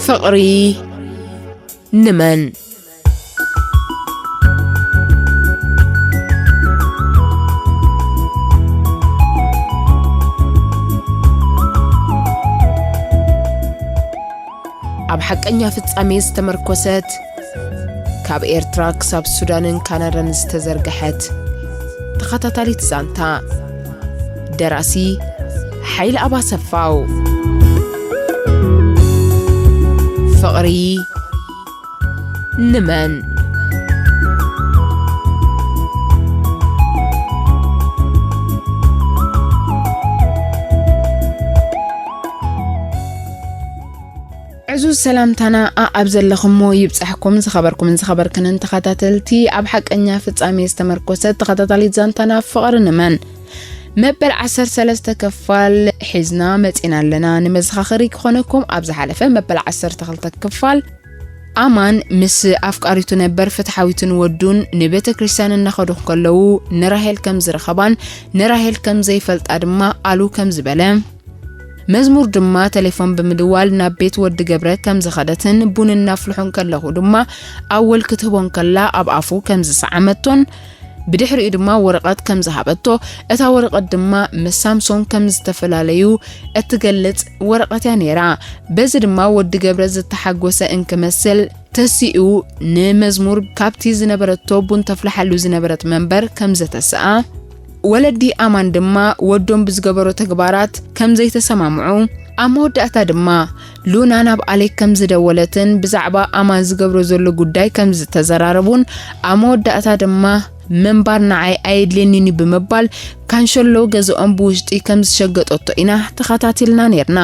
ፍቕሪ ንመን? ኣብ ሓቀኛ ፍጻሜ ዝተመርኮሰት፣ ካብ ኤርትራ ክሳብ ሱዳንን ካናዳን ዝተዘርግሐት ተኸታታሊት ዛንታ። ደራሲ ሓይለ ኣባሰፋው። ፍቕሪ ንመን? ዕዙዝ ሰላምታና ኣኣብ ዘለኹሞ ይብጻሕኩም፣ ዝኸበርኩምን ዝኸበርክንን ተኸታተልቲ ኣብ ሓቀኛ ፍጻሜ ዝተመርኮሰት ተኸታታሊት ዛንታና ፍቕሪ ንመን መበል ዓሰርተ ሰለስተ ክፋል ሒዝና መጺና ኣለና። ንመዘኻኸሪ ክኾነኩም፣ ኣብ ዝሓለፈ መበል ዓሰርተ ክልተ ክፋል ኣማን ምስ ኣፍቃሪቱ ነበር ፍትሓዊትን ወዱን ንቤተ ክርስቲያን እናኸዱ ከለዉ ንራሄል ከም ዝረኸባን ንራሄል ከም ዘይፈልጣ ድማ ኣሉ ከም ዝበለ፣ መዝሙር ድማ ቴሌፎን ብምድዋል ናብ ቤት ወዲ ገብረ ከም ዝኸደትን ቡን እናፍልሑ እንከለኹ ድማ ኣወል ክትህቦ እንከላ ኣብ ኣፉ ከም ዝሰዓመቶን ብድሕሪኡ ድማ ወረቐት ከም ዝሃበቶ፣ እታ ወረቐት ድማ ምስ ሳምሶን ከም ዝተፈላለዩ እትገልጽ ወረቐት እያ ነይራ። በዚ ድማ ወዲ ገብረ ዝተሓጎሰ እንክመስል ተሲኡ፣ ንመዝሙር ካብቲ ዝነበረቶ ቡን ተፍልሓሉ ዝነበረት መንበር ከም ዘተስኣ፣ ወለዲ ኣማን ድማ ወዶም ብዝገበሮ ተግባራት ከም ዘይተሰማምዑ፣ ኣብ መወዳእታ ድማ ሉና ናብ ኣሌክ ከም ዝደወለትን ብዛዕባ ኣማን ዝገብሮ ዘሎ ጉዳይ ከም ዝተዘራረቡን፣ ኣብ መወዳእታ ድማ ምንባር ንዓይ ኣየድልየኒን እዩ ብምባል ካንሸሎ ገዝኦም ብውሽጢ ከም ዝሸገጠቶ ኢና ተኸታቲልና ነይርና።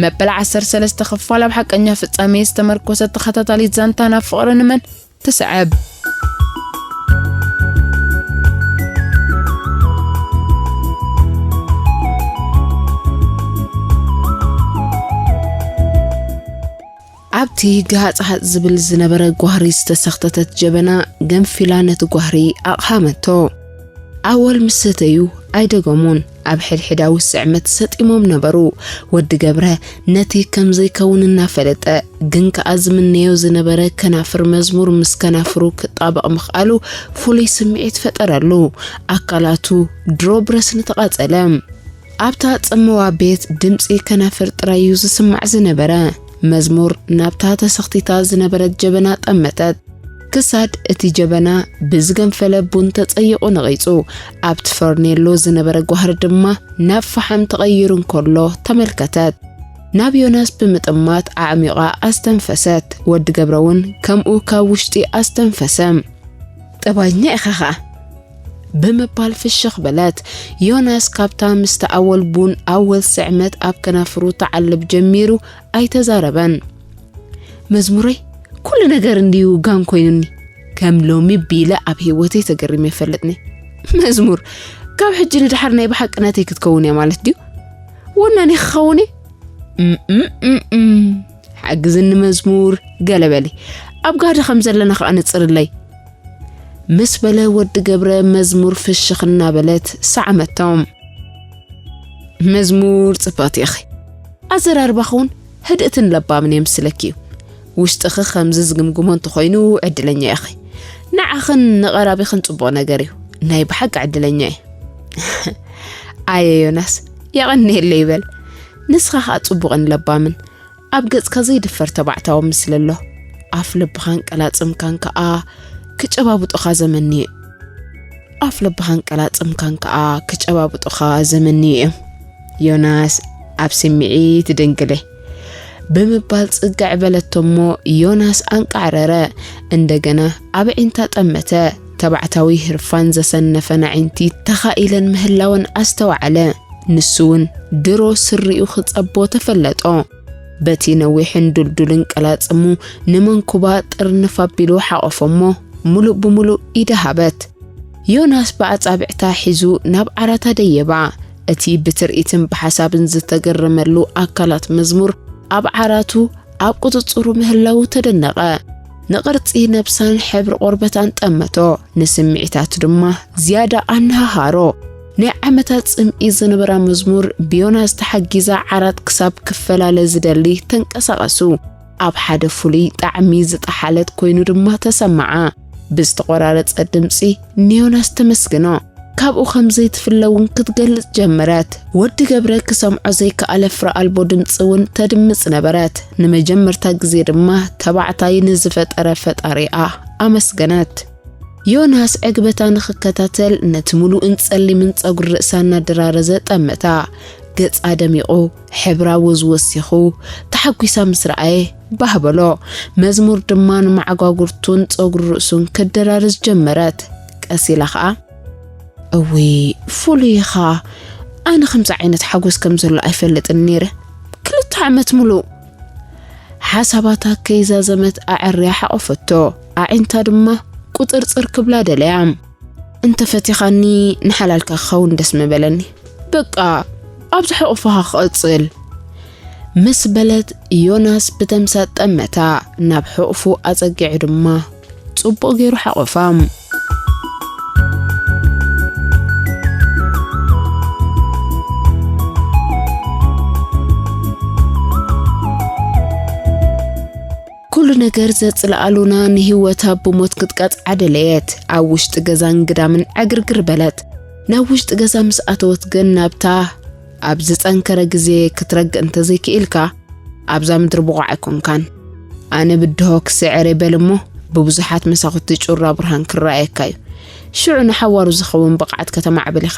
መበል ዓሰርተ ሰለስተ ክፋል ኣብ ሓቀኛ ፍጻሜ ዝተመርኮሰት ተኸታታሊት ዛንታ ናብ ፍቕሪ ንመን ትስዕብ። ኣብቲ ግሃጽ ሃጽ ዝብል ዝነበረ ጓህሪ ዝተሰኽተተት ጀበና ገንፊላ ነቲ ጓህሪ ኣቕሃመቶ። ኣወል ምስ ሰተዩ ኣይደገሙን። ኣብ ሕድሕዳዊ ስዕመት ሰጢሞም ነበሩ። ወዲ ገብረ ነቲ ከም ዘይከውን እናፈለጠ፣ ግን ከኣ ዝምነዮ ዝነበረ ከናፍር መዝሙር ምስ ከናፍሩ ክጣበቕ ምኽኣሉ ፍሉይ ስምዒት ፈጠረሉ። ኣካላቱ ድሮ ብረስኒ ተቓጸለ። ኣብታ ጽምዋ ቤት ድምጺ ከናፍር ጥራይ እዩ ዝስማዕ ዝነበረ። መዝሙር ናብታ ተሰኽቲታ ዝነበረት ጀበና ጠመተት። ክሳድ እቲ ጀበና ብዝገንፈለ ቡን ተጸይቑ ነቒጹ፣ ኣብቲ ፈርኔሎ ዝነበረ ጓህሪ ድማ ናብ ፈሓም ተቐይሩ እንከሎ ተመልከተት። ናብ ዮናስ ብምጥማት ኣዕሚቓ ኣስተንፈሰት። ወዲ ገብረ እውን ከምኡ ካብ ውሽጢ ኣስተንፈሰ። "ጠባኛ ኢኻ ኸኣ" ብምባል ፍሽኽ በለት። ዮናስ ካብታ ምስቲ ኣወል ቡን ኣወል ስዕመት ኣብ ከናፍሩ ተዓልብ ጀሚሩ ኣይተዛረበን። "መዝሙረይ፣ ኩሉ ነገር እንድዩ ጋን ኮይኑኒ። ከም ሎሚ ቢለ ኣብ ህይወተይ ተገሪመ ይፈልጥኒ። መዝሙር፣ ካብ ሕጂ ንደሓር ናይ ብሓቂ ናተይ ክትከውን እያ ማለት ድዩ? ወናኒ ክኸውን እየ?" "እም፣ እም፣ እም፣ እም። ሓግዝኒ መዝሙር፣ ገለ በሊ። ኣብ ጋህዲ ከም ዘለና ከኣ ንጽርለይ" ምስ በለ ወዲ ገብረ መዝሙር ፍሽኽ እናበለት ሰዓመቶም። "መዝሙር ጽብቕቲ ኢኺ። ኣዘራርባኺ እውን ህድእትን ለባምን የምስለኪ እዩ። ውሽጥኺ ከምዚ ዝግምግሞ እንተኾይኑ ዕድለኛ ኢኺ። ንዓኽን ንቐራቢኽን ጽቡቕ ነገር እዩ። ናይ ብሓቂ ዕድለኛ እየ።" "ኣየ ዮናስ፣ የቐንየለይ ይበል። ንስኻ ኸኣ ጽቡቕን ለባምን፣ ኣብ ገጽካ ዘይድፈር ተባዕታዊ ምስሊ ኣሎ። ኣፍ ልብኻን ቀላጽምካን ከኣ ክጨባብጡኻ ዘመንዩ፣ ኣፍ ልብኻን ቀላጽምካን ከኣ ክጨባብጡኻ ዘመንዩ እዮም። ዮናስ፣ ኣብ ስምዒት ድንግል እየ" ብምባል ጽግዕ በለቶ እሞ፣ ዮናስ ኣንቃዕረረ። እንደገና ኣብ ኣዒንታ ጠመተ። ተባዕታዊ ህርፋን ዘሰነፈን ኣዒንቲ ተኻኢለን ምህላወን ኣስተውዓለ። ንሱ እውን ድሮ ስሪኡ ክጸቦ ተፈለጦ። በቲ ነዊሕን ዱልዱልን ቀላጽሙ ንመንኩባ ጥርንፍ ኣቢሉ ሓቖፎ እሞ፣ ምሉእ ብምሉእ ኢዳ ሃበት። ዮናስ ብኣጻብዕታ ሒዙ ናብ ዓራት ኣደየባ። እቲ ብትርኢትን ብሓሳብን ዝተገረመሉ ኣካላት መዝሙር ኣብ ዓራቱ ኣብ ቁጽጽሩ ምህላዉ ተደነቐ። ንቕርጺ ነብሳን ሕብሪ ቆርበታን ጠመቶ። ንስምዒታቱ ድማ ዝያዳ ኣነሃሃሮ። ናይ ዓመታት ጽምኢ ዝነበራ መዝሙር ብዮናስ ተሓጊዛ ዓራት ክሳብ ክፈላለ ዝደሊ ተንቀሳቐሱ። ኣብ ሓደ ፍሉይ ጣዕሚ ዝጠሓለት ኮይኑ ድማ ተሰምዓ። ብዝተቖራረጸ ድምጺ ንዮናስ ተመስግኖ። ካብኡ ከም ዘይትፍለ እውን ክትገልጽ ጀመረት። ወዲ ገብረ ክሰምዖ ዘይከኣለ ፍረ ኣልቦ ድምጺ እውን ተድምጽ ነበረት። ንመጀመርታ ግዜ ድማ ተባዕታይ ንዝፈጠረ ፈጣሪኣ ኣመስገነት። ዮናስ ዕግበታ ንኽከታተል ነቲ ምሉእን ጸሊምን ጸጉሪ ርእሳ እናደራረዘ ጠመታ። ገጻ ደሚቑ፣ ሕብራ ወዝ ወሲኹ፣ ተሓጒሳ ምስ ረኣየ ባህ በሎ። መዝሙር ድማ ንመዓጓጉርቱን ጸጉሪ ርእሱን ከደራርዝ ጀመረት። ቀስ ኢላ ኸኣ፣ "እውይ፣ ፍሉይ ኢኻ። ኣነ ከምዚ ዓይነት ሓጎስ ከም ዘሎ ኣይፈልጥን ነይረ። ክልተ ዓመት ምሉእ።" ሓሳባታ ከይዛዘመት ኣዐርያ ሓቖፈቶ። ኣዒንታ ድማ ቁጽርጽር ክብላ ደለያ። "እንተ ፈቲኻኒ ንሓላልካ ክኸውን ደስ ምበለኒ። በቃ፣ ኣብዚ ሕቑፍኻ ክቕጽል።" ምስ በለት ዮናስ ብተምሳጥ ጠመታ። ናብ ሕቑፉ ኣጸጊዑ ድማ ጽቡቕ ገይሩ ሓቖፋ። ኩሉ ነገር ዘጽልኣ ሉና ንህይወታ ብሞት ክትቀጽዓ ደለየት። ኣብ ውሽጢ ገዛን ግዳምን ዕግርግር በለት። ናብ ውሽጢ ገዛ ምስ ኣተወት ግን ናብታ ኣብ ዝጸንከረ ግዜ ክትረግእ እንተዘይክኢልካ ኣብዛ ምድሪ ብቑዕ ኣይኮንካን። ኣነ ብድሆ ክስዕር ይበል እሞ ብብዙሓት መሳኹቲ ጩራ ብርሃን ክረኣየካ እዩ። ሽዑ ንሓዋሩ ዝኸውን ብቕዓት ከተማዕብል ኢኻ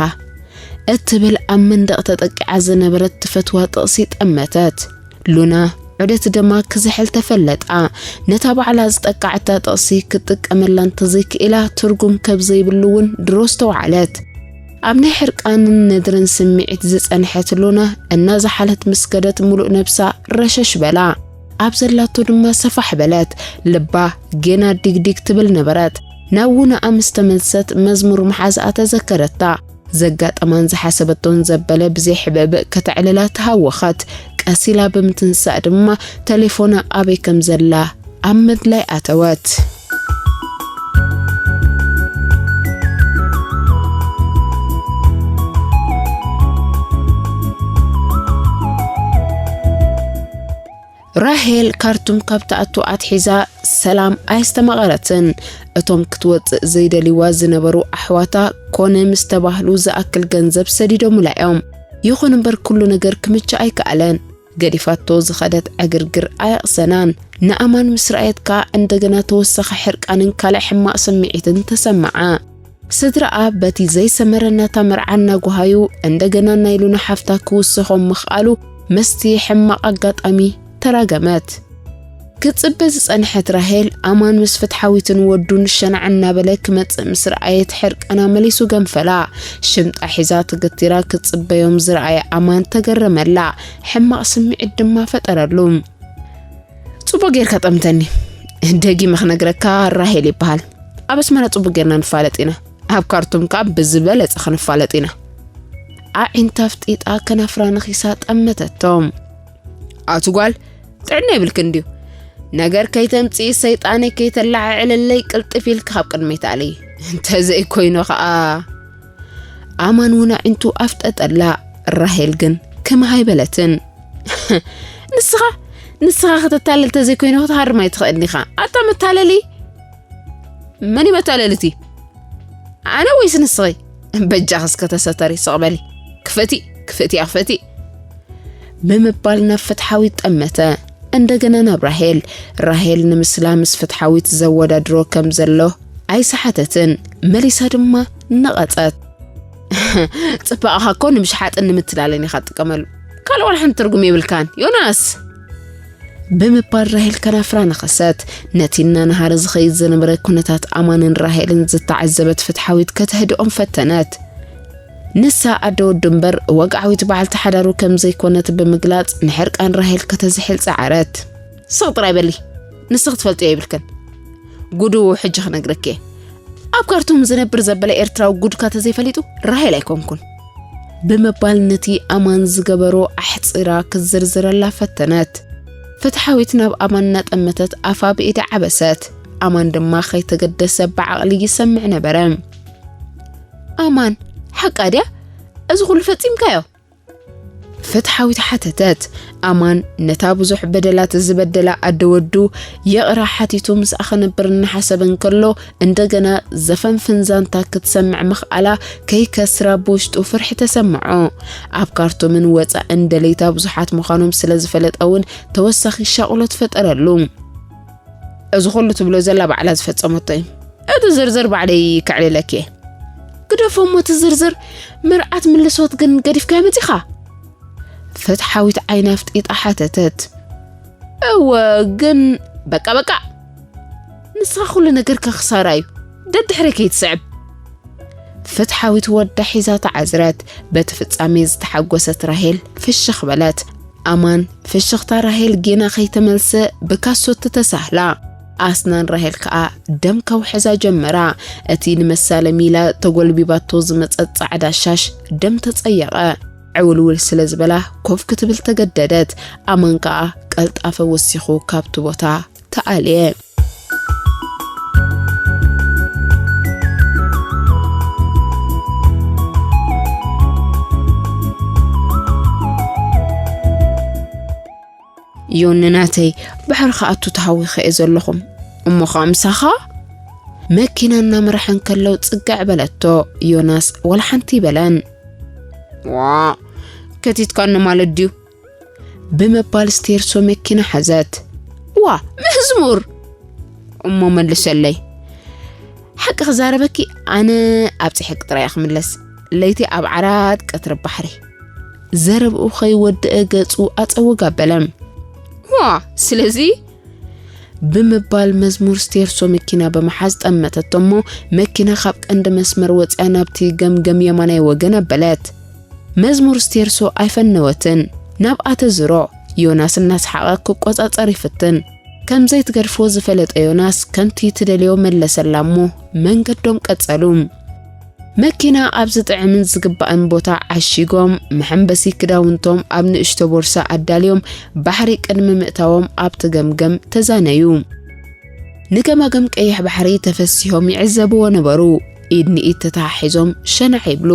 እትብል ኣብ መንደቕ ተጠቂዓ ዝነበረት ትፈትዋ ጥቕሲ ጠመተት። ሉና ዑደት ደማ ክዝሕል ተፈለጣ። ነታ ባዕላ ዝጠቃዕታ ጥቕሲ ክትጥቀመላ እንተዘይክኢላ ትርጉም ከብ ዘይብሉ እውን ድሮ ዝተውዓለት። ኣብ ናይ ሕርቃንን ነድርን ስምዒት ዝጸንሐት ሉና እናዝሓለት ምስ ከደት ምሉእ ነብሳ ረሸሽ በላ። ኣብ ዘላቶ ድማ ሰፋሕ በለት። ልባ ጌና ዲግዲግ ትብል ነበረት። ናብ ውነኣ ምስ ተመልሰት መዝሙር መሓዝኣ ተዘከረታ። ዘጋጠማን ዝሓሰበቶን ዘበለ ብዘይ ሕብእብእ ከተዕልላ ተሃወኸት። ቀስ ኢላ ብምትንሳእ ድማ ተሌፎና ኣበይ ከም ዘላ ኣብ ምድላይ ኣተወት። ራሄል ካርቱም ካብ ትኣቱ ኣትሒዛ ሰላም ኣየስተማቐረትን። እቶም ክትወጽእ ዘይደልይዋ ዝነበሩ ኣሕዋታ ኮነ ምስ ተባህሉ ዝኣክል ገንዘብ ሰዲዶሙላ እዮም። ይኹን እምበር ኩሉ ነገር ክምችእ ኣይከኣለን። ገዲፋቶ ዝኸደት ዕግርግር ኣየቕሰናን። ንኣማን ምስ ረኣየት ከኣ እንደገና ተወሳኺ ሕርቃንን ካልእ ሕማቕ ስምዒትን ተሰምዓ። ስድራኣ በቲ ዘይሰመረ ናታ መርዓ እናጓሃዩ እንደገና ናይ ሉና ሓፍታ ክውስኾም ምኽኣሉ ምስቲ ሕማቕ ኣጋጣሚ ተራገመት። ክትጽበ ዝጸንሐት ራሄል ኣማን ምስ ፍትሓዊትን ወዱን ሸናዕ እናበለ ክመጽእ ምስ ረኣየት ሕርቃና መሊሱ ገንፈላ። ሽምጣ ሒዛ ተገቲራ ክትጽበዮም ዝረኣየ ኣማን ተገረመላ። ሕማቕ ስምዒት ድማ ፈጠረሉ። "ጽቡቕ ጌርካ ጠምተኒ። ደጊመ ክነግረካ ራሄል ይበሃል። ኣብ ኣስመራ ጽቡቕ ጌርና ንፋለጥ ኢና። ኣብ ካርቱም ከኣ ብዝበለጸ ክንፋለጥ ኢና።" ኣዒንታ ኣፍጢጣ ከናፍራ ነኺሳ ጠመተቶም። "ኣቲ ጓል፣ ጥዕና ይብልክን ድዩ? ነገር ከይተምጽኢ ሰይጣነይ ከይተለዓዕለለይ ቅልጥፍ ኢልኪ ካብ ቅድመይ ተኣለዪ። እንተዘይኮይኑ ከኣ" ኣማን እውን ኣዒንቱ ኣፍጠጠላ። ራሄል ግን ክም ኣይበለትን። "ንስኻ፣ ንስኻ ከተታልል ተዘይኮይኑ ክትሃርም ኣይትኽእልን ኢኻ። ኣታ መታለሊ!" "መን እዩ መታለሊ እቲ? ኣነ ወይስ ንስኺ? በጃኺ እስከ ተሰተሪ፣ ስቕ በሊ። ክፈቲ፣ ክፈቲ፣ ክፈቲ!" ብምባል ናብ ፍትሓዊት ጠመተ። እንደገና ናብ ራሄል። ራሄል ንምስላ ምስ ፍትሓዊት ዘወዳድሮ ከም ዘሎ ኣይሰሓተትን። መሊሳ ድማ ነቐጸት። "ጽባቐኻ እኮ ንምሽሓጥን ንምትላልን ኢኻ ትጥቀመሉ። ካልእ ዋላ ሓንቲ ትርጉም የብልካን፣ ዮናስ!" ብምባል ራሄል ከናፍራ ነኸሰት። ነቲ እናነሃረ ዝኸይድ ዝነበረ ኩነታት ኣማንን ራሄልን ዝተዓዘበት ፍትሓዊት ከተህድኦም ፈተነት። ንሳ ኣደ ወዱ እምበር ወግዓዊት በዓልቲ ሓዳሩ ከም ዘይኮነት ብምግላጽ ንሕርቃን ራሄል ከተዝሕል ጸዓረት። "ስቕ ጥራይ በሊ፣ ንስኺ ትፈልጥዮ የብልክን። ጉዱ ሕጂ ክነግረኪ እየ። ኣብ ካርቱም ዝነብር ዘበለ ኤርትራዊ ጉድካ ተዘይፈሊጡ ራሄል ኣይኮንኩን" ብምባል ነቲ ኣማን ዝገበሮ ኣሕጺራ ክትዝርዝረላ ፈተነት። ፍትሓዊት ናብ ኣማን እናጠመተት ኣፋ ብኢዳ ዓበሰት። ኣማን ድማ ከይተገደሰ ብዓቕሊ ይሰምዕ ነበረ። "ኣማን፣ ሓቃ ድያ? እዚ ኩሉ ፈጺምካዮ?" ፍትሓዊት ሓተተት። ኣማን ነታ ብዙሕ በደላት ዝበደላ ኣደ ወዱ ይቕራ ሓቲቱ ምስኣ ክነብር እናሓሰበ እንከሎ፣ እንደገና ዘፈንፍን ዛንታ ክትሰምዕ ምኽኣላ ከይከስራ ብውሽጡ ፍርሒ ተሰምዖ። ኣብ ካርቱምን ወጻእን ደለይታ ብዙሓት ምዃኖም ስለ ዝፈለጠ እውን ተወሳኺ ሻቕሎት ፈጠረሉ። "እዚ ኩሉ ትብሎ ዘላ ባዕላ ዝፈጸመቶ እዩ። እቲ ዝርዝር ባዕለይ ከዕልለኪ እየ." "ግደፎ እሞ እቲ ዝርዝር፣ መርዓት ምልሶት ግን ገዲፍካዮ መጺኻ?" ፍትሓዊት ዓይና ኣፍጢጣ ሓተተት። "እወ፣ ግን በቃ በቃ፣ ንስኻ ኩሉ ነገርካ ክሳራ እዩ፣ ደድሕረይ ከይትስዕብ." ፍትሓዊት ወዳ ሒዛ ተዓዝረት። በቲ ፍጻሜ ዝተሓጎሰት ራሄል ፍሽኽ በለት። ኣማን ፍሽኽታ ራሄል ጌና ከይተመልሰ ብካሶት ተሳህላ። ኣስናን ራሄል ከኣ ደም ከውሕዛ ጀመራ። እቲ ንመሳለም ኢላ ተጎልቢባቶ ዝመጸት ጻዕዳ ሻሽ ደም ተጸየቐ። ዕውልውል ስለ ዝበላ ኮፍ ክትብል ተገደደት። ኣማን ከኣ ቀልጣፈ ወሲኹ ካብቲ ቦታ ተኣልየ። "ዮኒ ናተይ፣ ባሕሪ ክኣቱ ተሃዊኸ እየ ዘለኹም። እሞ ኸኣ ምሳኻ?" መኪና እናመርሐ እንከሎ ጽግዕ በለቶ። ዮናስ ዋላ ሓንቲ ኣይበለን። "ዋ፣ ከቲትካኒ ማለት ድዩ?" ብምባል ስቴርሶ መኪና ሓዘት። "ዋ፣ መዝሙር!" "እሞ መልሰለይ። ሓቂ ክዛረበኪ፣ ኣነ ኣብ ጽሕቂ ጥራይ እየ ክምለስ። ለይቲ ኣብ ዓራት፣ ቀትሪ ባሕሪ።" ዘረብኡ ከይወደአ ገጹ ኣጸውግ ኣበለ። "ዋ፣ ስለዚ?" ብምባል መዝሙር ስቴርሶ መኪና ብምሓዝ ጠመተቶ እሞ፣ መኪና ካብ ቀንዲ መስመር ወጺኣ ናብቲ ገምገም የማናይ ወገን ኣበለት። መዝሙር ስቴርሶ ኣይፈነወትን። ናብኣ ተዝሮ። ዮናስ እናሰሓቐ ክቆጻጸር ይፍትን። ከም ዘይትገድፎ ዝፈለጠ ዮናስ ከምቲ ትደልዮ መለሰላ እሞ መንገዶም ቀጸሉ። መኪና ኣብ ዝጥዕምን ዝግባእን ቦታ ዓሺጎም፣ መሐንበሲ ክዳውንቶም ኣብ ንእሽቶ ቦርሳ ኣዳልዮም፣ ባሕሪ ቅድሚ ምእታዎም ኣብቲ ገምገም ተዛነዩ። ንገማግም ቀይሕ ባሕሪ ተፈሲሆም ይዕዘብዎ ነበሩ። ኢድ ንኢድ ተተሓሒዞም ሸናዕ ይብሉ።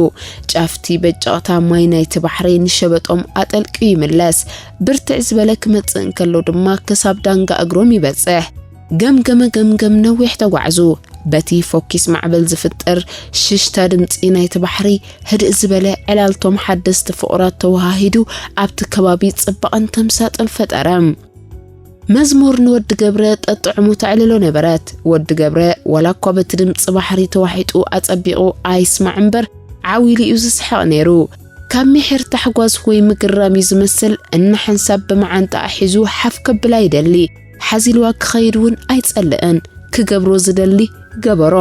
ጫፍቲ በጨቕታ ማይ ናይቲ ባሕሪ ንሸበጦም ኣጠልቅዩ ይምለስ። ብርትዕ ዝበለ ክመጽእ እንከሎ ድማ ክሳብ ዳንጋ እግሮም ይበጽሕ። ገምገመ ገምገም ነዊሕ ተጓዕዙ። በቲ ፎኪስ ማዕበል ዝፍጠር ሽሽታ ድምጺ ናይቲ ባሕሪ ህድእ ዝበለ፣ ዕላልቶም ሓደስቲ ፍቑራት ተወሃሂዱ ኣብቲ ከባቢ ጽባቐን ተምሳጥን ፈጠረ። መዝሙር ንወዲ ገብረ ጠጥዕሙ ተዕልሎ ነበረት። ወዲ ገብረ ዋላ እኳ በቲ ድምጺ ባሕሪ ተዋሒጡ ኣጸቢቑ ኣይስማዕ እምበር ዓው ኢሉ እዩ ዝስሕቕ ነይሩ። ካብ ምሒር ታሕጓስ ወይ ምግራም እዩ ዝመስል፣ እናሓንሳብ ብመዓንጣኣ ሒዙ ሓፍ ከብላ ይደሊ። ሓዚልዋ ክኸይድ እውን ኣይጸልእን። ክገብሮ ዝደሊ ገበሮ።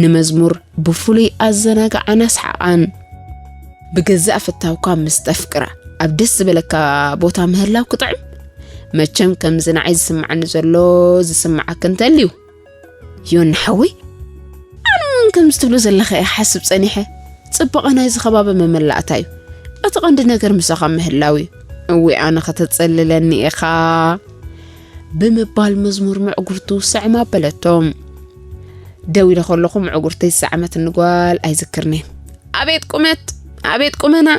ንመዝሙር ብፍሉይ ኣዘናግዓን ኣስሓቓን። ብገዛእ ፍታውካ ምስ ተፍቅራ ኣብ ደስ ዝበለካ ቦታ ምህላው ክጥዕም። መቸም ከምዚ ንዓይ ዝስምዓኒ ዘሎ ዝስምዓክ እንተልዩ፣ ዮኒ ሓወይ፣ ኣነ እውን ከምዚ ትብሎ ዘለኻ እየ ክሓስብ ጸኒሐ። ጽባቐ ናይዚ ከባቢ መመላእታ እዩ። እቲ ቀንዲ ነገር ምሳኻ ምህላው እዩ። እዊ ኣነ ከተጸልለኒ ኢኻ። ብምባል መዝሙር ምዕጉርቱ ስዕም ኣበለቶ። ደው ኢለ ከለኹ ምዕጉርተይ ዝሰዓመትኒ ጓል ኣይዝክርን'የ። ኣቤት ቁመት! ኣቤት ቁመና!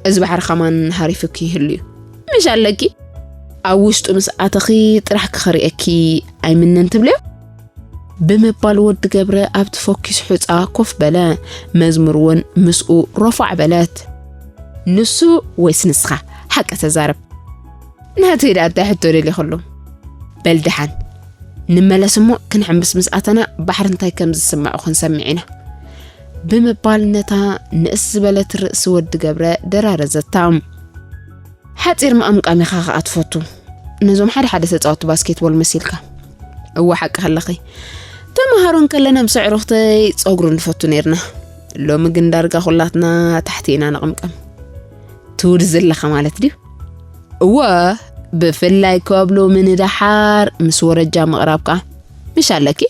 እዚ ባሕሪ ከማን ሃሪፉኪ ይህሉ እዩ። ምሽ ኣለኪ? ኣብ ውሽጡ ምስ ኣተኺ ጥራሕ ክኸርእየኪ ኣይምነን ትብልዮ? ብምባል ወዲ ገብረ ኣብቲ ፎኪስ ሑጻ ኮፍ በለ። መዝሙር እውን ምስኡ ሮፋዕ በለት። ንሱ ወይስ ንስኻ? ሓቂ ተዛረብ። ናተይ ደኣ እንታይ ሕቶ ደሊኽሉ? በል ደሓን፣ ንመለስ እሞ ክንሕምብስ ምስ ኣተና ባሕሪ እንታይ ከም ዝስምዖ ክንሰምዕ ኢና። ብምባል ነታ ንእስ ዝበለት ርእሲ ወዲ ገብረ ደራረዘታ። ሓጺር ምቕምቃም ኢኻ ከኣ ትፈቱ። ነዞም ሓደ ሓደ ተጻወትቲ ባስኬትቦል መሲልካ። እወ ሓቂ ከለኺ። ተመሃሮ እንከለና ምስ ኣዕሩኽተይ ጸጉሩ ንፈቱ ነይርና። ሎሚ ግን ዳርጋ ኩላትና ታሕቲ ኢና ንቕምቀም። ትውድዚ ኣለኻ ማለት ድዩ? እወ፣ ብፍላይ ካብ ሎሚ ንደሓር ምስ ወረጃ ምቕራብካ። ምሽ ኣለኪ?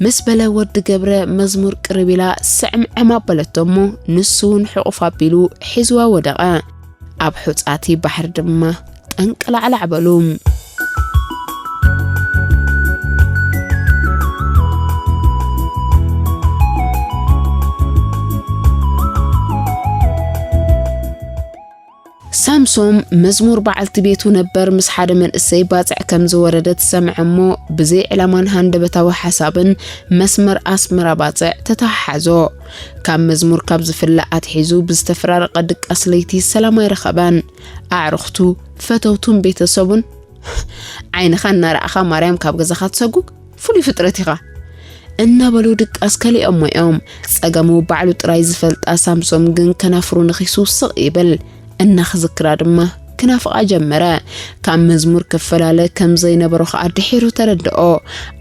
ምስ በለ ወዲ ገብረ መዝሙር ቅርብ ኢላ ስዕምዕም ኣበለቶ እሞ ንሱ እውን ሕቑፍ ኣቢሉ ሒዝዋ ወደቐ። ኣብ ሑጻቲ ባሕሪ ድማ ጠንቅላዕላዕ በሉ። ሳምሶም መዝሙር በዓልቲ ቤቱ ነበር ምስ ሓደ መንእሰይ ባጽዕ ከም ዝወረደ ትሰምዐ እሞ፣ ብዘይ ዕላማን ሃንደበታዊ ሓሳብን መስመር ኣስመራ ባጽዕ ተተሓሓዞ። ካብ መዝሙር ካብ ዝፍለ ኣትሒዙ ብዝተፈራረቐ ድቃስ ለይቲ ሰላም ኣይረኸበን። ኣዕሩኽቱ፣ ፈተውቱን ቤተሰቡን፣ "ዓይንኻ እናረኣኻ ማርያም ካብ ገዛኻ ትሰጉግ ፍሉይ ፍጥረት ኢኻ" እናበሉ ድቃስ ከሊኦሞ እዮም። ጸገሙ ባዕሉ ጥራይ ዝፈልጣ ሳምሶም ግን ከናፍሩ ነኺሱ ስቕ ይብል። እናኽዝክራ ድማ ክናፍቓ ጀመረ። ካብ መዝሙር ክፈላለ ከም ዘይነበሮ ኸኣ ድሒሩ ተረድኦ።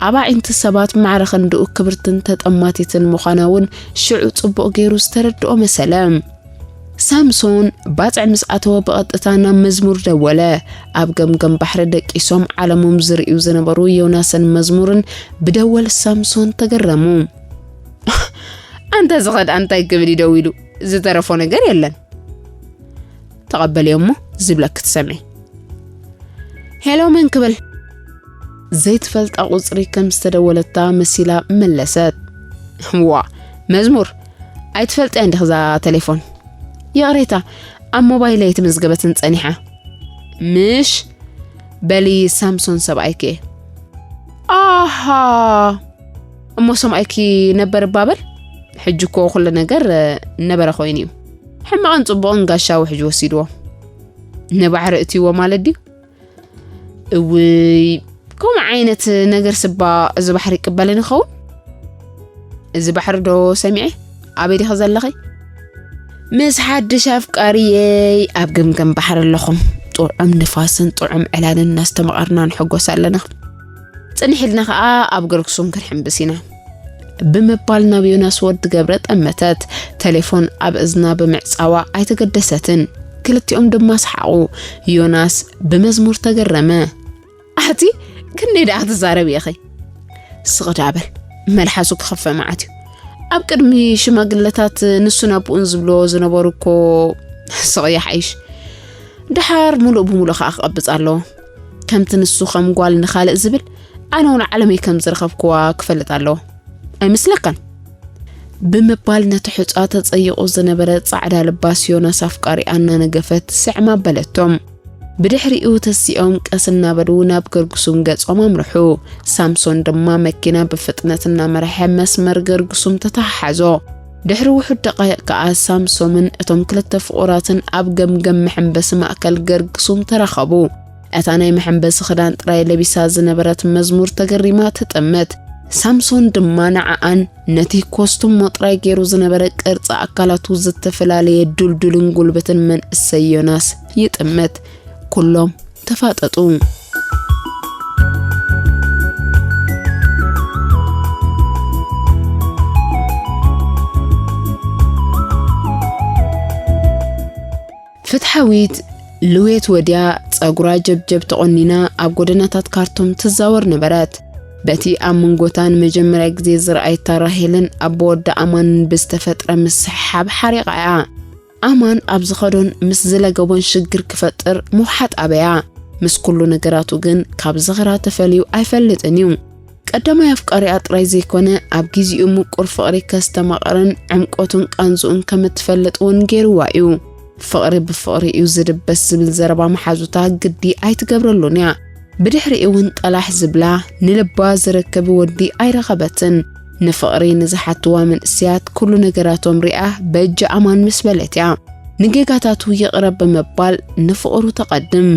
ኣብ ኣዒንቲ ሰባት ማዕረ ክንድኡ ክብርትን ተጠማቲትን ምዃና እውን ሽዑ ጽቡቕ ገይሩ ዝተረድኦ መሰለ። ሳምሶን ባጽዕ ምስ ኣተወ ብቐጥታ ናብ መዝሙር ደወለ። ኣብ ገምገም ባሕሪ ደቂሶም ዓለሞም ዝርእዩ ዝነበሩ ዮናስን መዝሙርን ብደወል ሳምሶን ተገረሙ። "ኣንታ ዝኸድ እንታይ ክብል እዩ ደዊሉ? ዝተረፎ ነገር የለን?" ተቐበልዮ እሞ ዝብለኪ ትሰምዒ። "ሄሎ፣ መን ክብል?" ዘይትፈልጣ ቁጽሪ ከም ዝተደወለታ መሲላ መለሰት። "ዋ፣ መዝሙር፣ ኣይትፈልጥያን ዲኺ እዛ ቴሌፎን?" "ይቕሬታ፣ ኣብ ሞባይለይ ኣይተመዝገበትን ጸኒሓ." "ምሽ? በሊ ሳምሶን ሰብኣይኪ እየ።" "ኣሃ፣ እሞ ሰምኣይኪ ነበር እባ በል? ሕጂ እኮ ኩሉ ነገር ነበረ ኮይኑ እዩ። ሕማቕን ጽቡቕን ጋሻ ውሕጅ ወሲድዎ። ንባሕሪ እትይዎ ማለት ድዩ?" "እውይ፣ ከምኡ ዓይነት ነገር ስባ እዚ ባሕሪ ይቅበልን ይኸውን?" "እዚ ባሕሪ ዶ ሰሚዐ? ኣበይ ዲኺ ዘለኺ?" "ምስ ሓድሽ ኣፍቃሪየይ ኣብ ገምገም ባሕሪ ኣለኹም። ጥዑም ንፋስን ጥዑም ዕላልን እናስተማቐርና ንሕጎስ ኣለና። ጽንሕ ኢልና ኸኣ ኣብ ገርግሱም ክንሕምብስ ኢና" ብምባል ናብ ዮናስ ወዲ ገብረ ጠመተት። ቴሌፎን ኣብ እዝና ብምዕጻዋ ኣይተገደሰትን። ክልቲኦም ድማ ሰሓቑ። ዮናስ ብመዝሙር ተገረመ። "ኣቲ ክንደይ ደኣ ክትዛረቢ ኢኺ?" "ስቕ ደኣ በል፣ መልሓሱ ክኸፍእ መዓት እዩ። ኣብ ቅድሚ ሽማግለታት ንሱን ኣቦኡን ዝብልዎ ዝነበሩ እኮ ስቕ ይሓይሽ። ደሓር ሙሉእ ብሙሉእ ኸኣ ክቐብጽ ኣለዎ። ከምቲ ንሱ ከም ጓል ንኻልእ ዝብል፣ ኣነ እውን ዓለመይ ከም ዝረኸብክዋ ክፈልጥ ኣለዎ። ኣይመስለካን?" ብምባል ነቲ ሑጻ ተጸይቑ ዝነበረ ጻዕዳ ለባስ ዮናስ ኣፍቃሪኣ እናነገፈት ስዕም ኣበለቶም። ብድሕሪኡ ተሲኦም ቀስ እናበሉ ናብ ገርግሱም ገጾም ኣምርሑ። ሳምሶን ድማ መኪና ብፍጥነት እናመርሐ መስመር ገርግሱም ተተሓሓዞ። ድሕሪ ውሑድ ደቃይቕ ከኣ ሳምሶምን እቶም ክልተ ፍቑራትን ኣብ ገምገም መሐንበሲ ማእከል ገርግሱም ተራኸቡ። እታ ናይ መሐንበሲ ክዳን ጥራይ ለቢሳ ዝነበረት መዝሙር ተገሪማ ትጥምት። ሳምሶን ድማ ንዓኣን ነቲ ኮስቱሞ ጥራይ ገይሩ ዝነበረ ቅርጺ ኣካላቱ ዝተፈላለየ ዱልዱልን ጉልበትን መንእሰይ ዮናስ ይጥምት። ኩሎም ተፋጠጡ። ፍትሓዊት ልዌት ወድያ ጸጉራ ጀብጀብ ተቖኒና ኣብ ጎደናታት ካርቱም ትዛወር ነበረት። በቲ ኣብ መንጎታ ንመጀመርያ ግዜ ዝረኣየታ ራሄልን ኣቦ ወዲ ኣማንን ብዝተፈጥረ ምስሕሓብ ሓሪቓ እያ። ኣማን ኣብ ዝኸዶን ምስ ዝለገቦን ሽግር ክፈጥር ምውሓጥ ኣበያ። ምስ ኩሉ ነገራቱ ግን ካብ ዝኽራ ተፈልዩ ኣይፈልጥን እዩ። ቀዳማይ ኣፍቃሪኣ ጥራይ ዘይኮነ፣ ኣብ ግዜኡ ምቁር ፍቕሪ ከስተማቕርን ዕምቆቱን ቃንዝኡን ከም እትፈልጥ እውን ገይርዋ እዩ። "ፍቕሪ ብፍቕሪ እዩ ዝድበስ" ዝብል ዘረባ መሓዙታ ግዲ ኣይትገብረሉን እያ። ብድሕሪኡ እውን ጠላሕ ዝብላ፣ ንልባ ዝረክብ ወዲ ኣይረኸበትን። ንፍቕሪ ንዝሓትዋ መንእሰያት ኩሉ ነገራቶም ሪኣ በጃ ኣማን ምስ በለት እያ። ንጌጋታቱ ይቕረ ብምባል ንፍቕሩ ተቐድም።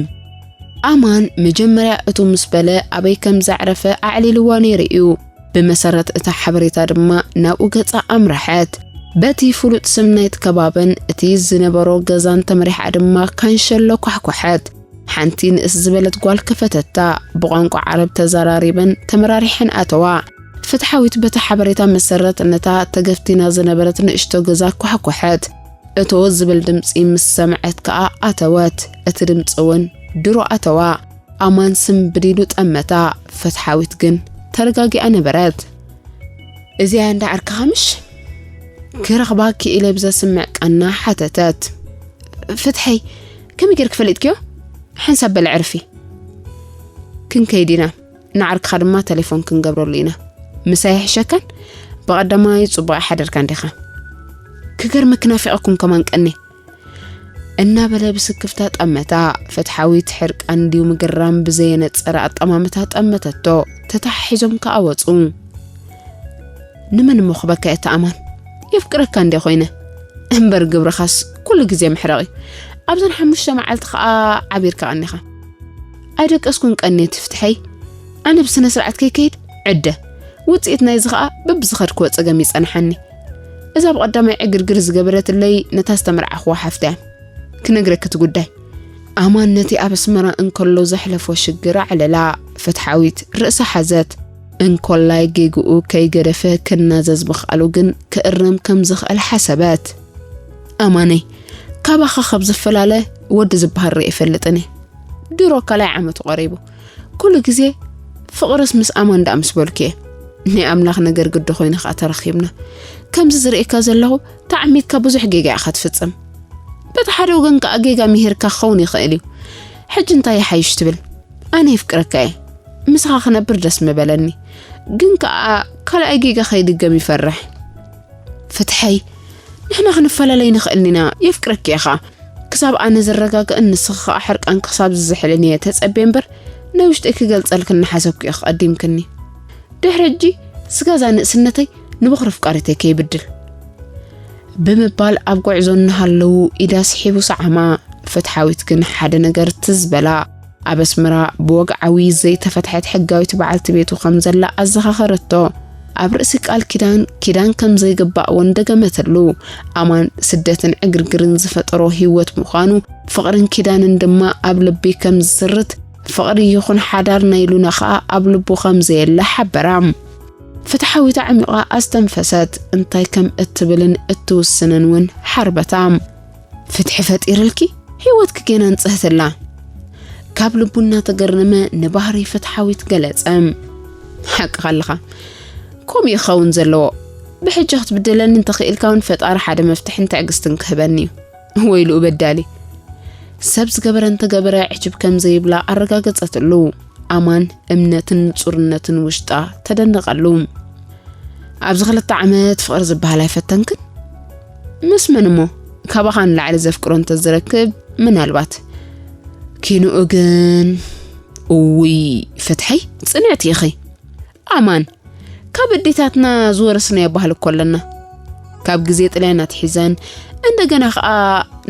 ኣማን መጀመርያ እቱ ምስ በለ ኣበይ ከም ዘዕረፈ ኣዕሊልዋ ነይሩ እዩ። ብመሰረት እታ ሓበሬታ ድማ ናብኡ ገጻ ኣምረሐት። በቲ ፍሉጥ ስም ናይቲ ከባብን እቲ ዝነበሮ ገዛን ተመሪሓ ድማ ካንሸሎ ኳሕኳሐት። ሓንቲ ንእስ ዝበለት ጓል ከፈተታ። ብቋንቋ ዓረብ ተዘራሪበን ተመራሪሐን ኣተዋ። ፍትሓዊት በቲ ሓበሬታ መሰረት ነታ ተገፍቲና ዝነበረት ንእሽቶ ገዛ ኳሕኳሐት። እቶ ዝብል ድምጺ ምስ ሰምዐት ከኣ ኣተወት። እቲ ድምጺ እውን ድሮ ኣተዋ። ኣማን ስም ብዲዱ ጠመታ። ፍትሓዊት ግን ተረጋጊኣ ነበረት። "እዚኣ እንዳ ዓርክኻ ምሽ? ክረኽባ ክኢለ ብዘስምዕ ቃና ሓተተት። ፍትሐይ፣ ከመይ ጌርኪ ፈሊጥክዮ? ሓንሳብ በሊ ዕርፊ። ክንከይድ ኢና። ንዓርክኻ ድማ ተሌፎን ክንገብረሉ ኢና። ምሳይ ይሕሸካን? ብቐዳማይ ጽቡቕ ኣይሓደርካን ዲኻ? ክገርመኪ ናፊቐኩም ከማን ቀኒ። እናበለ ብስክፍታ ጠመታ። ፍትሓዊት ሕርቃን ድዩ ምግራም ብዘየነጸረ ኣጠማምታ ጠመተቶ። ተተሓሒዞም ከኣ ወጹ። "ንመን እሞ ክበካ እየ ኣማን? የፍቅረካ እንደ ኮይነ። እምበር ግብርኻስ ኩሉ ግዜ ምሕረቕ እዩ። ኣብዘን ሓሙሽተ መዓልቲ ከኣ ዓቢርካ ቀኒኻ። ኣይደቀስኩን ቀንየ ትፍትሐይ። ኣነ ብስነ ስርዓት ከይከይድ ዕደ። ውጽኢት ናይዚ ከኣ በብዝኸድክዎ ጸገም ይጸንሓኒ። እዛ ብቐዳማይ ዕግርግር ዝገበረትለይ ነታ ዝተመርዓኽዋ ሓፍተያ። ክነግረኪ እቲ ጉዳይ።" ኣማን ነቲ ኣብ ኣስመራ እንከሎ ዘሕለፎ ሽግር ኣዕለላ። ፍትሓዊት ርእሳ ሓዘት። እንኮላይ ጌግኡ ከይገደፈ ክናዘዝ ምኽኣሉ ግን ክእረም ከም ዝኽእል ሓሰበት። "ኣማነይ፣ ካባኻ ካብ ዝፈላለ ወዲ ዝበሃል ርእየ ይፈልጥን እየ። ድሮ ካልኣይ ዓመቱ ቀሪቡ። ኩሉ ግዜ ፍቕርስ ምስ ኣማን ደኣ ምስ በልኩ እየ። ናይ ኣምላኽ ነገር ግዲ ኮይኑ ኸኣ ተረኺብና። ከምዚ ዝርእየካ ዘለኹ ተዓሚትካ ብዙሕ ጌጋ ኢኻ ትፍጽም። በቲ ሓደ ወገን ከኣ ጌጋ ምሂርካ ክኸውን ይኽእል እዩ። ሕጂ እንታይ ይሓይሽ ትብል? ኣነ የፍቅረካ እየ። ምሳኻ ክነብር ደስ ምበለኒ። ግን ከኣ ካልኣይ ጌጋ ከይድገም ይፈርሕ። ፍትሐይ፣ ንሕና ክንፈላለይ ንኽእል ኢና። የፍቅረኪ እየ ኸኣ። ክሳብ ኣነ ዝረጋግእን ንስኺ ኸኣ ሕርቃን ክሳብ ዝዝሕልን እየ ተጸብየ እምበር፣ ናይ ውሽጠይ ክገልጸልኪ እናሓሰብኩ እየ ክቐዲምክኒ። ድሕሪ ሕጂ ስጋዛ ንእስነተይ ንበኹሪ ፍቃሪተይ ከይብድል" ብምባል ኣብ ጉዕዞ እናሃለዉ ኢዳ ስሒቡ ሰዓማ። ፍትሓዊት ግን ሓደ ነገር ትዝ በላ። ኣብ ኣስመራ ብወግዓዊ ዘይተፈትሐት ሕጋዊት በዓልቲ ቤቱ ከም ዘላ ኣዘኻኸረቶ። ኣብ ርእሲ ቃል ኪዳን፣ ኪዳን ከም ዘይግባእ እውን ደገመትሉ። ኣማን ስደትን ዕግርግርን ዝፈጠሮ ህይወት ምዃኑ፣ ፍቕርን ኪዳንን ድማ ኣብ ልቢ ከም ዝስርት፣ ፍቕሪ ይኹን ሓዳር ናይ ሉና ኸኣ ኣብ ልቡ ከም ዘየለ ሓበራ። ፍትሓዊት ኣዕሚቓ ኣስተንፈሰት። እንታይ ከም እትብልን እትውስንን እውን ሓርበታ። "ፍትሒ ፈጢርልኪ፣ ህይወትኪ ጌና ንጽህትላ?" ካብ ልቡ እናተገረመ ንባህሪ ፍትሓዊት ገለጸ። "ሓቅኻ ኣለኻ። ከምኡ ይኸውን ዘለዎ። ብሕጂ ክትብድለኒ እንተኽኢልካ እውን ፈጣሪ ሓደ መፍትሕን ትዕግስትን ክህበኒ እዩ። ወይልኡ በዳሊ። ሰብ ዝገበረ እንተገበረ ዕጅብ ከም ዘይብላ ኣረጋገጸትሉ። ኣማን እምነትን ንጹርነትን ውሽጣ ተደነቐሉ። ኣብዚ ክልተ ዓመት ፍቕሪ ዝበሃል ኣይፈተንክን? ምስ መን እሞ? ካባኻ ንላዕሊ ዘፍቅሮ እንተዝረክብ ምናልባት። ኪንኡ ግን፣ እውይ፣ ፍትሐይ፣ ጽንዕቲ ኢኺ። ኣማን፣ ካብ ኣዴታትና ዝወረስናዮ ባህሊ እኮ ኣለና። ካብ ግዜ ጥልያን ኣትሒዘን፣ እንደገና ኸኣ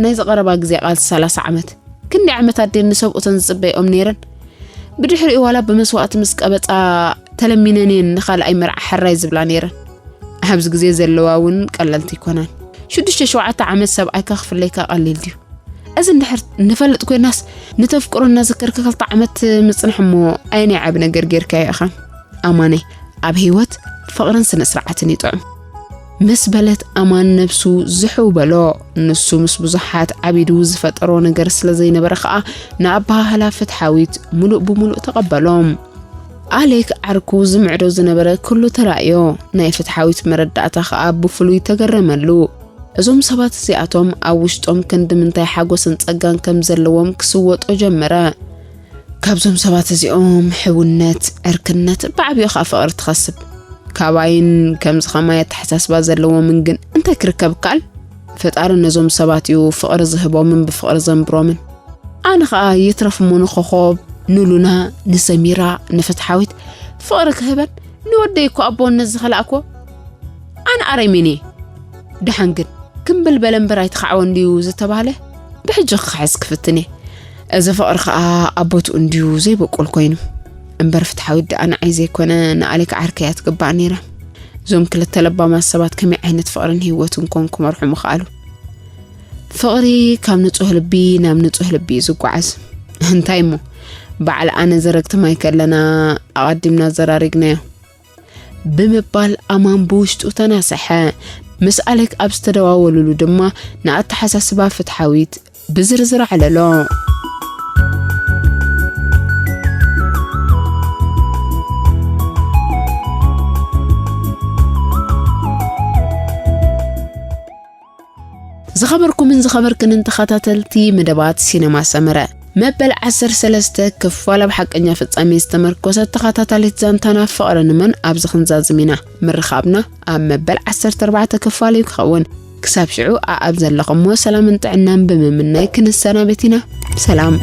ናይዚ ቀረባ ግዜ ቃልሲ ሰላሳ ዓመት። ክንደይ ዓመት ኣዴን ንሰብኡተን ዝጽበይኦም ነይረን። ብድሕሪኡ ዋላ ብመስዋእቲ ምስ ቀበጻ ተለሚነን እየን ንኻልኣይ መርዓ ሕራይ ዝብላ ነይረን። ኣብዚ ግዜ ዘለዋ እውን ቀለልቲ ኣይኮናን። ሽዱሽተ ሸውዓተ ዓመት ሰብኣይካ ክፍለይካ ቀሊል ድዩ? እዚ እንድሕር ንፈልጥ ኮይናስ፣ ንተፍቅሮ እናዘከርካ ክልተ ዓመት ምጽናሕ እሞ ኣየናይ ዓቢ ነገር ጌርካዮ ኢኻ? ኣማነይ፣ ኣብ ህይወት ፍቕርን ስነ ስርዓትን ይጥዑም። ምስ በለት ኣማን ነብሱ ዝሕው በሎ። ንሱ ምስ ብዙሓት ዓቢዱ ዝፈጠሮ ነገር ስለ ዘይነበረ ኸኣ ንኣበሃህላ ፍትሓዊት ምሉእ ብምሉእ ተቐበሎ። ኣሌክ ዓርኩ ዝምዕዶ ዝነበረ ኩሉ ተራእዮ። ናይ ፍትሓዊት መረዳእታ ኸኣ ብፍሉይ ተገረመሉ። እዞም ሰባት እዚኣቶም ኣብ ውሽጦም ክንዲ ምንታይ ሓጎስን ጸጋን ከም ዘለዎም ክስወጦ ጀመረ። ካብዞም ሰባት እዚኦም ሕውነት፣ ዕርክነት፣ ብዓቢኡ ኸኣ ፍቕሪ ትኸስብ። ካባይን ከምዚ ኸማይ ኣተሓሳስባ ዘለዎምን ግን እንታይ ክርከብ ይከኣል? ፈጣሪ ነዞም ሰባት እዩ ፍቕሪ ዝህቦምን ብፍቕሪ ዘንብሮምን። ኣነ ኸኣ ይትረፍ እሞ ንኾኾብ፣ ንሉና፣ ንሰሚራ፣ ንፍትሓዊት ፍቕሪ ክህበን ንወደይ እኮ ኣቦነት ዝኸላእክዎ ኣነ ኣረሜን እየ። ደሓን ግን ክምብል በለ እምበር ኣይተኻዕወን ድዩ ዝተባህለ? ብሕጂ ክኽሕስ ክፍትን እየ። እዚ ፍቕሪ ኸኣ ኣብ ቦትኡ እንድዩ ዘይበቁል ኮይኑ። እምበር ፍትሓዊት ደኣ ንዓይ ዘይኮነ ንኣሌክ ዓርከይ እያ ትግባእ ነይራ። እዞም ክልተ ለባማት ሰባት ከመይ ዓይነት ፍቕርን ህይወትን ኮን ክመርሑ ምኽኣሉ? ፍቕሪ ካብ ንጹህ ልቢ ናብ ንጹህ ልቢ እዩ ዝጓዓዝ። እንታይ እሞ፣ በዓል ኣነ ዘረግቲ ማይ ከለና ኣቐዲምና ኣዘራሪግናዮ። ብምባል ኣማን ብውሽጡ ተናሰሐ። ምስ ኣሌክ ኣብ ዝተደዋወሉሉ ድማ ንኣተሓሳስባ ፍትሓዊት ብዝርዝር ኣዕለሎ። ዝኸበርኩምን ዝኸበርክንን ተኸታተልቲ መደባት ሲነማ ሰመረ፣ መበል ዓሰርተ ሰለስተ ክፋል ኣብ ሓቀኛ ፍጻሜ ዝተመርኮሰት ተኸታታሊት ዛንታና ፍቕሪ ንመን ኣብዚ ክንዛዝም ኢና። ምርኻብና ኣብ መበል ዓሰርተ ኣርባዕተ ክፋል እዩ ክኸውን። ክሳብ ሽዑ ኣኣብ ዘለኹሞ ሰላምን ጥዕናን ብምምናይ ክንሰናበት ኢና። ሰላም።